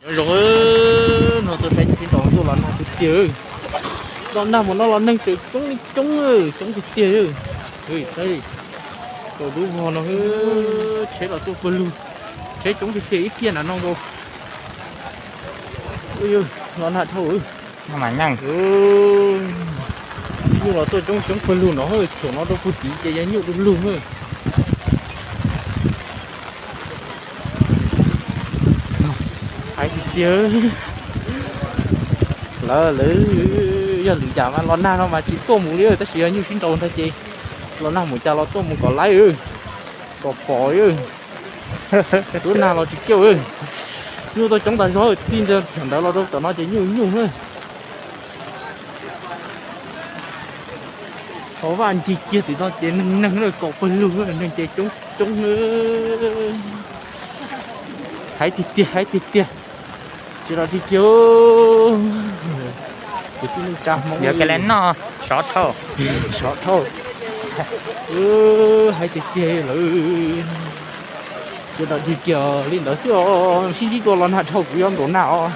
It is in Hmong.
Zoo, no tuaj saib nyuj sib nraus tuaj los nag tiag tiag. Los nag mus no los neeg tseem coob li coob, coob tiag tiag. Saib, tau dub vog no, tsheb los tuaj pawg lug, tsheb coob tiag tiag ib tiag na no nkaus. Los nag dhau. Nyuj los tuaj coob coob pawg lug no, tsheb no rau puag tid ces yog nyuj du lug. Hais tiag tiag, lawv, lawv, yog lwm yam mas los nag no mas tsis tuaj mus li, tab sis yog nyuj sib nraus ntag ces los nag mus cas los tuaj mus kom laib, kom pom. Tuaj nag los tsis kiaj, nyuj tuaj coob tas zog, tij ntawd los rau tom no ces nyuj nyuj na. Qhov vaj ncig kiag tim no ces neeg neeg na, kom pawg lug neeg ces coob coob na. Hais tiag tiag, hais tiag tiag, tsis los tiag kiag. Kwv tij neej tsa Hmoob, yog kawg li no, sov dhau, sov dhau. Hais tiag tiag lawm, tsis los tiag kiag li ntawd xwb os. Sib ntsib dua los nag dhau, kuv yuav ntaus nag os.